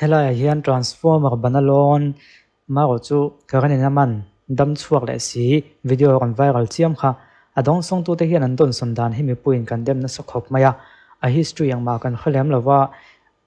Helaiah hian transformer ban a lawn marawh chu current in a man dam chhuak leh si video a rawn viral chiam kha. A dawngsawngtute hian an dawnsawn dan hi mipuiin kan dem nasa khawp mai a, a history engmah kan hre lem lo va,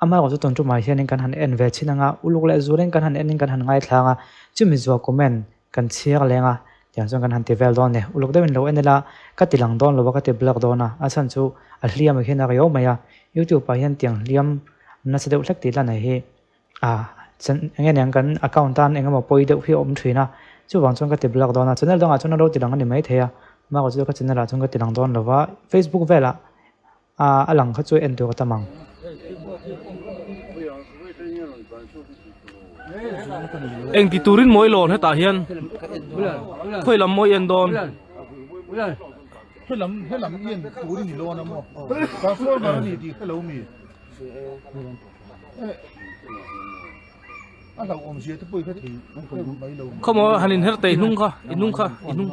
Amaherawh chu tun tumah hianin kan han en ve chin anga, uluk leh zualin kan han enin kan han ngaithlang a, chumi zual comment kan chhiar leng a, tiang chuan kan han ti vel dawn ni. Uluk deuhin lo en ila, ka ti lang dawn lo a, ka ti blur dawn a, a chhan chu a hliam ah hian a riau mai a, YouTube ah hian tiang hliam nasa deuh hlek tih la nei hi a eng nge niang kan account tan eng emaw pawi deuh hi a awm thin a, chuvang chuan ka ti blur dawn a, channel dangah chuan a lo ti lang a ni maithei a, amaherawh chu ka channel ah chuan ka ti lang dawn lo va, Facebook velah. A lang kha chu en tur a tam ang. Eng ti turin mawi lawn hetah hian khawi lam mawi en dawn. Helam helam i en turin i lawn a maw? Transformer a ni tih hre lo mi? A hlauhawm zia te pawh i hre thei mai lo. Khawmaw han inher teh i hnung kha i hnung kha i hnung.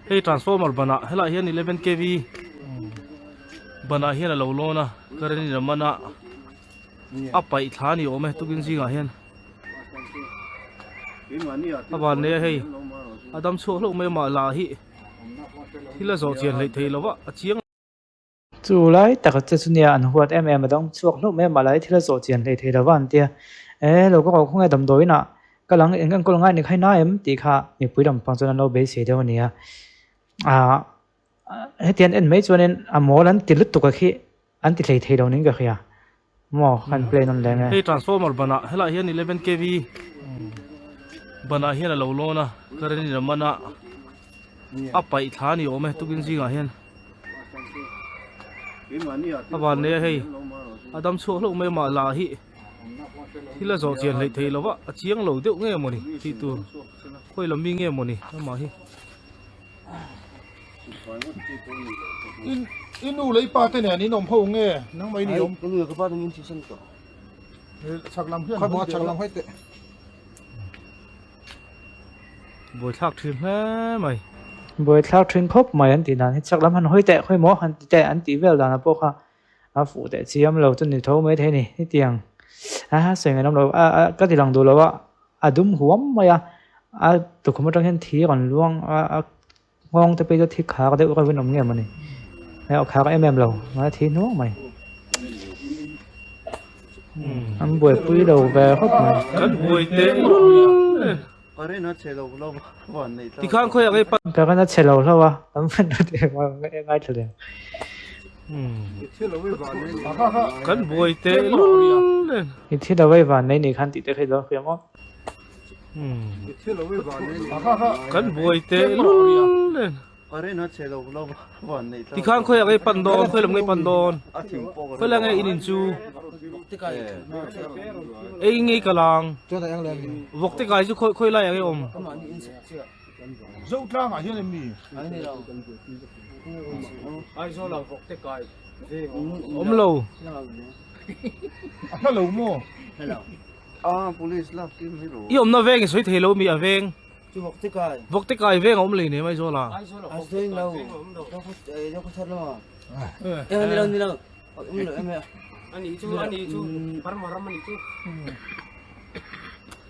Hei transformer banah helaiah hian 11 kv banah hian a lo lawn a current in a man a a paih thla a ni awm e tukin zingah hian a van nei a hei a dam chhuak hlauh mai a mah lah hi thil a zawh chian hleih theih loh a a chiang. Chu lai taka che chu nia an huat em em a dang chhuak hlauh mai a mah lai thil a zawh chian hlei thei lo va an tia e lo ka kawh khawnge damdawiin ah ka lang eng enkawl ngai ni kha i na em tih kha mipui lampang chuan an lo beisei deuh a ni a ah hetiang en mai chuanin a mawl an ti lutuk a khi an ti hlei thei lo niin ka hria maw khan play nawn leh nge. Hei transformer banah helaiah hian 11 kv banah hian a lo lawn a current in a man a a paih thla a ni awm e tukin zingah hian a van nei a hei a dam chhuak hlauh mai a mah lah hi thil a zawh chian hleih theih lo va a chiang lo deuh nge mawni tih tur khawi lam mi nge mawni amah hi. In i nu leh i pa te nen in awm ho nge nangmah in i awm? Ka nu leh ka pa te min thihsan tawh. Chak lam hian hawi teh la. Buaithlak thin hle mai. Buaithlak thin khawp mai an tih dan hi chak lam han hawi teh khawi maw han ti teh an tih vel dan ah pawh kha a fuh teh chiam lo chu ni tho mai thei a ni hetiang a sawi ngaih lam lo a a ka ti lang duh lo a a dum huam mai a a tukhum atang hian thi a rawn luang a a nghawng te phei chu thi khar deuh reuh in awm nge mawni a khar em em lo a thi hnuang mai an buaipui lo ve khawp mai. Kan buai teh Tikhan khawi ah nge pan. Ka ran a chhe lo hlauh a, kan fan a ti ngaithla leh. Kan buai teh lul nen. I thi lo ei van nei ni khan tih te kha i lo hria maw? Kan buai teh lul nen. Tikhan khawi ah nge pan dawn, khawi lam nge pan dawn, khawi lai nge in in chu ei nge ka lang, vawk te kai chu khawi khawi lai ah nge awm. Awm lo. I awmna veng i sawi thei lo mi a veng. Chu vawk te kai. Vawk te kai veng a awm lei nem Aizawl ah. Aizawl lo. Zo khaw thar lamah. Eh ni lo ni lo. Awm lo em e. Ani chu ani chu Burma ram ani chu.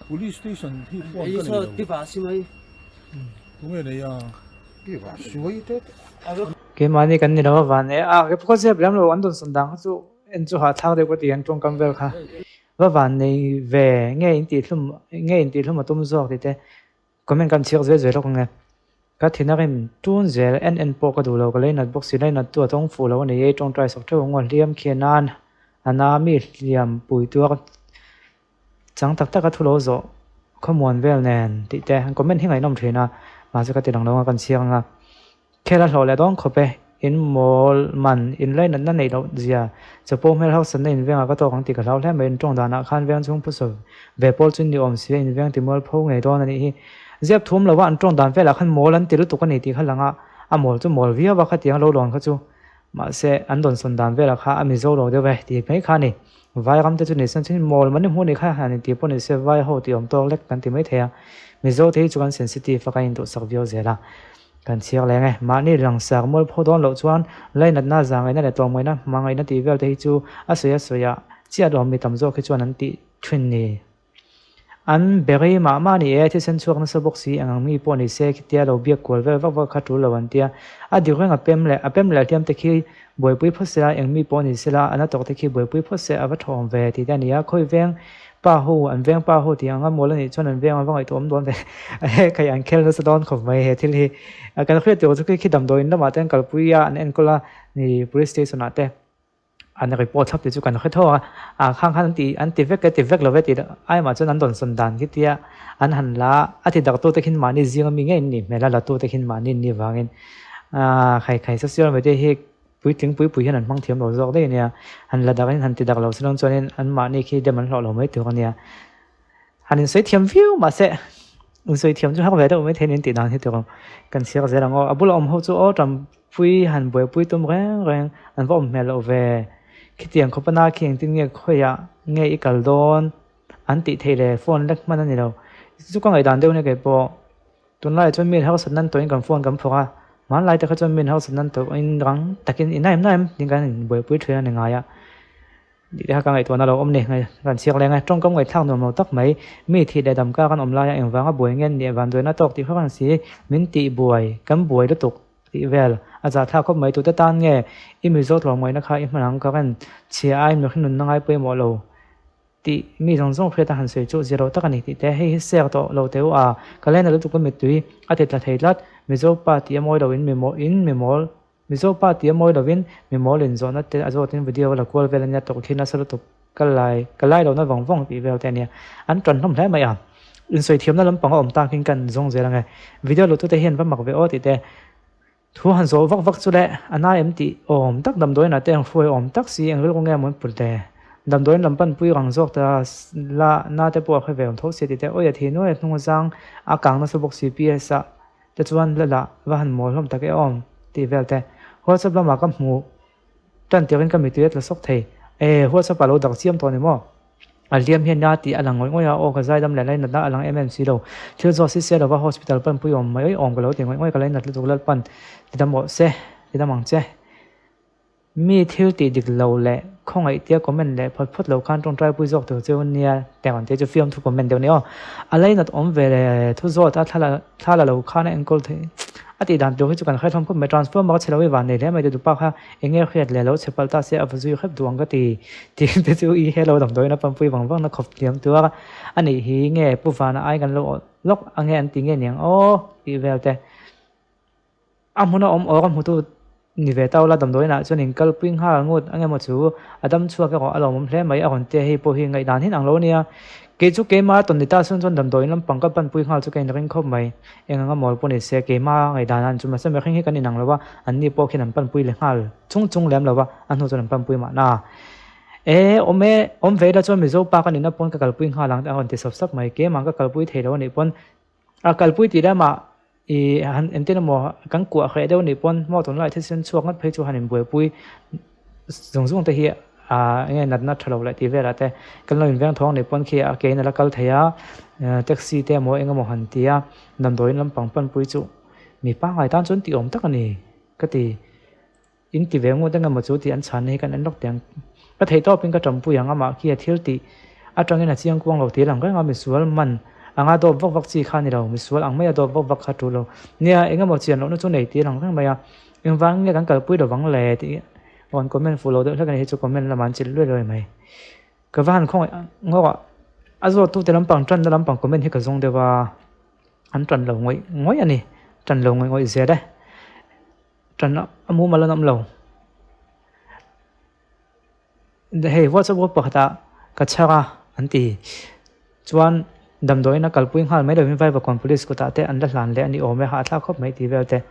Police station hi phone ka nei lo. Ti va si mai. Tunge nei a? Ti va si mai te. Keimahni kan ni lo a van e. A ke phawt zep lem lo an dawnsawn dan kha chu en chu hahthlak deuh ka ti an tawngkam vel kha. Va van nei ve nge in tih hlum nge in tih hlum a tum zawk tih te comment kan chhiak zel zel lawk ang e. Ka thin a rim tun zel en en pawh ka duh lo ka leinat bawk si leinat tu a tawng fuh lo a ni e tawngtai sak theuh ang aw hliam khian nan a na mi hliam pui tuar chang tak tak a thu lo zawh khawmuan vel nen tih te an comment hi ngaihnawm thin a mahse ka ti lang lo ang a kan chhiak ang a. Khel a hlawh leh dawn khawp e. In mawl man, in lainatna neih loh zia, chapo hmel hausanna in vengah ka tawk ang tih ka hlau hle mai. In tawng danah khan veng chhung phusa ve pawl chu ni awm si a, in veng ti mual pho ngei dawn a nih hi. Ziap thum lova an tawng dan velah khan mawl an ti lutuk a ni tih kha lang a, a mawl chu mawl viau a khatiang lo lawn kha chu. Mahse, an dawnsawn dan velah kha a mizo lo deuh e tih mai kha a ni. Vai ram te chu ni sen chuan mawl mani hmuh ni kha han intih pawh ni se vai ho tih awm tawk lek kan ti mai thei a. Mizo te hi chu kan sensitive a kan induhsak viau zel a. Kan chhiar leng e. Mahni langsar mualpho dawn loh chuan lainatna, zangaihna leh tlawmngaihna, hmangaihna tih vel te hi chu a sawi a sawi ah chiah lawm mi tam zawk hi chuan an tih thin ni. An be rei mah mah ni e, thisen chhuak nasa bawk si eng ang mi pawh ni se khitia lo biak kual vel vak vak kha tul lo an tia. A dik reng a pem leh a pem leh hliam te khi buaipui phawt se a, eng mi pawh ni se la a na tawk te khi buaipui phawt se a va tha awm ve tih te a ni a, khawi veng pa ho an veng pa ho tih ang a mawl a nih chuan an veng a va ngaihtuah awm dawn ve he khai an khel nasa dawn khawp mai he thil hi. Kan hriat tur chu khi khi damdawiin lamah te an kalpui a an enkawl a ni police station ah te. An report thlap tih chu kan hre tho a, ah khang khan an ti an ti vek e ti vek lo ve tih ai mah chuan an rawn sawn dan khi tia an han la a, a ti dak tu te khin mahni zinga mi ngei an nih hmel a, la tu te khin mahni an nih vangin ah khai khai social media hi puitling pui pui hian an hmang thiam lo zawk daih a nia, han la dak in han ti dak lo se dawn chuanin an mahni khi dem an hlawh lo mai tur a nia. Han insawi thiam viau mahse insawi thiam chu har ve deuh maithei nen tih dan hi tur kan chhiar zel ang aw. A bula awm ho chu aw tanpui han buaipui tum reng reng an va awm hmel loh ve. Khitiang khawpa na khi engtin nge khawiah nge i kal dawn an tih theih le phone lek hman a ni lo. Chu ka ngaihdan deuh nia kei pawh. Tunlaiah chuan mi harsat nan tawhin kan phone kan phawrh a, hmanlai te kha chuan mi harsat nan tawhin rang takin i naim naim tiin kan inbuaipui thin a ni ngai a. Tih te kha ka ngaihtuahna lo awm ni, kan chhiar leng e. Tawngkam ngaihthlak nuam lo tak mai, mi thih leh dam kar an awm laia engvanga buai nge nih vanduaina tawk tih kha kan si, min tih buai, kan buai lutuk tih vel a zahthlak khawp mai. Tute tan nge i Mizo tlawmngaihna kha i hman ang ka ren chhia ai mihring nunna ngai pawimawh lo tih mi zawng zawng hriat a han sawi chu zero tak a ni tih te hei hi share tawh lo teh u a, ka lena lutuk a mittui a ti tla thei tlat, Mizo pa tih a mawi lo in mi maw in mi mawl. Mizo pa tih a mawi lovin mi mawl in zawhna te a zawtin video a la kual vel ania tawk khi nasa lutuk ka lai ka lai lohna vawng vawng tih vel te ania an tan hlawm hle mai a insawi thiamna lampang a awm tak in kan zawng zel ange video lutu te hian va mak ve aw tih te thu han zawh vak vak chu le a na em tih awm tak damdawiin ah te ang hruai awm tak si eng rilru nge maw an put le damdawiin lam pan pui rang zawk ta la na te pawh a hre ve awm tho si tih te awi a thi nuai a hnung a zang a kang nasa bawk si PS ah te chuan la lah va han mawl hlawm tak e awm tih vel te WhatsApp lamah ka hmuh tan tirin ka mitui a tla sawk thei e WhatsApp ah lo dak chiam tawh ni maw a hliam hian nia tih a lang ngawih ngawih a aw ka zaidam leh lainatna a lang em em si lo thil zawh si sia lova hospital pan pui awm mai awm ka lo ti ngawih ngawih ka lainat lutuk lalpan ti dam rawh se ti dam ang che. Mi thil tih dik lo leh khawngaih tia comment leh phawt phawt lo khan tawngtai pui zawk tur chu nia teh rawn tih chu fiamthu comment deuh a ni aw. A lainat awm ve leh thu zawt a thla thla la lo khan a enkawl theih a tih dan tur hi chu kan hre hlawm khawp mai. Transformer a chhe lo i van nei hle mai duhpa kha eng nge hriat leh lo chhe palh ta se a va zui hrep duh ang ka ti tih te chu i he lo damdawiin a pampui vang vang na khawp hliam tur a nih hi nge Pu Vana ai kan lo awh lawk ange an ti nge niang aw tih vel te. A hmun a awm awk a hmutu ni ve tau la damdawiin ah chuan in kalpui nghal ngut ang emaw chu a dam chhuak erawh a lawmawm hle mai a rawn tia hei pawh hi ngaihdan hin ang lo ania kei chu keima tawn ni ta sawn chuan damdawiin lampang ka panpui nghal chu ka inring khawp mai eng anga mawl pawh ni se keima ngaihdan an chu mahse mihring hi kan inang lo a an ni pawh khian an panpui leh nghal chung chung lem lo a a hnu chuan an panpui mahna e awm e awm ve ila chuan Mizo pa ka nihna pawn ka kalpui nghal ang a rawn ti sap sap mai keimah ka kalpui thei lo anih pawn A kalpui tih lamah ih han entir emaw kan kuah hreh deuh anih pawn hmaw tunlai thisen chhuak ngawt phei chu han inbuaipui zung zung te hi ah enge natna tha lo leh tih velah te kan lo inveng thawng anih pawn khi a ke in a la kal thei a taxi te emaw eng emaw han ti a damdawiin lampang panpui chu mi pangngai tan chuan tih awm tak a ni ka ti. In ti ve ngut engemaw chu tih an chhanna hi kan en lawk teh ang. Ka theih tawpin ka tanpui ang amah khi a thil tih atangin a chiang kuang lo tir ang reng a, misual man anga dawp vak vak chi kha a ni lo, misual ang maia dawp vak vak kha tul lo. Nia, engemaw chian lohna chu nei tir ang reng mai a, engvang nge kan kalpui lovang le tih rawn comment fuh lo deuh hlek a ni hi chu comment lamah an chilh luai luai mai. Ka va han khawngaih ngawk a, a zawttute lampang tanna lampang comment hi ka zawng deuh a, an tan lo ngawih ngawih a ni, tan lo ngawih ngawih zel e. Tan a mumal an awm lo. Hei WhatsApp group pakhatah ka chhar a an ti. Chuan damdawiin a kalpui nghal mai lovin Vaivakawn Police kutah te an la hlan leh a ni awm e, hahthlak khawp mai tih vel te.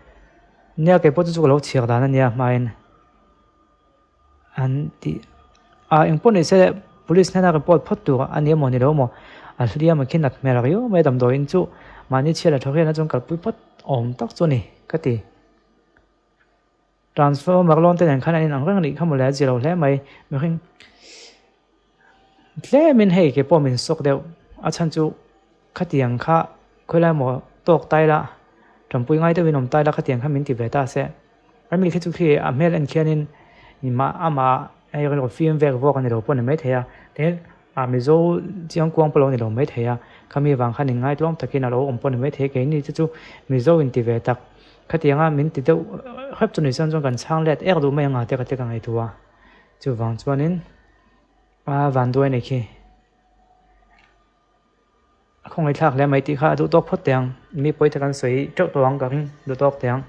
Nia keipawh chu chu ka lo chhiar dan a nia hmain an ti. A engpawh ni se Police hnena report phawt tur a ni emaw ni lo emaw a hliam a khi nat hmel riau mai damdawiin chu mahni chhiat leh tha hian a chuan kalpui phawt awm tak chu a ni ka ti. Transformer lawn te nen khan an inang reng a nih kha mawle a zia lo hle mai mihring tlemin hei ke pawh min sawk deuh a chhan chu khatiang kha khawilai maw tawk tai la. Ṭampui ngai deuhin awm ta ila khatiang kha min ti ve ta se. Rami khi chu khi a hmel en khianin amah hei rilru fim vek vawk a ni lo pawh a ni maithei a, tin ah Mizo chiang kuang pawh lo ni lo maithei a, khami vang khan inngaitlawm takin a lo awm pawh a ni maithei keini te chu Mizo inti ve tak khatianga min ti deuh hrep chu ni chuan chuan kan chhang let ek duh mai ang a te ka ti ka ngaihtuah a, chuvang chuanin a vanduai a ni khi. A khawngaihthlak hle mai tih kha a duh tawk phawt teh ang. Mi pawi tak an sawi teuh tawh ang ka ring duh tawk teh ang.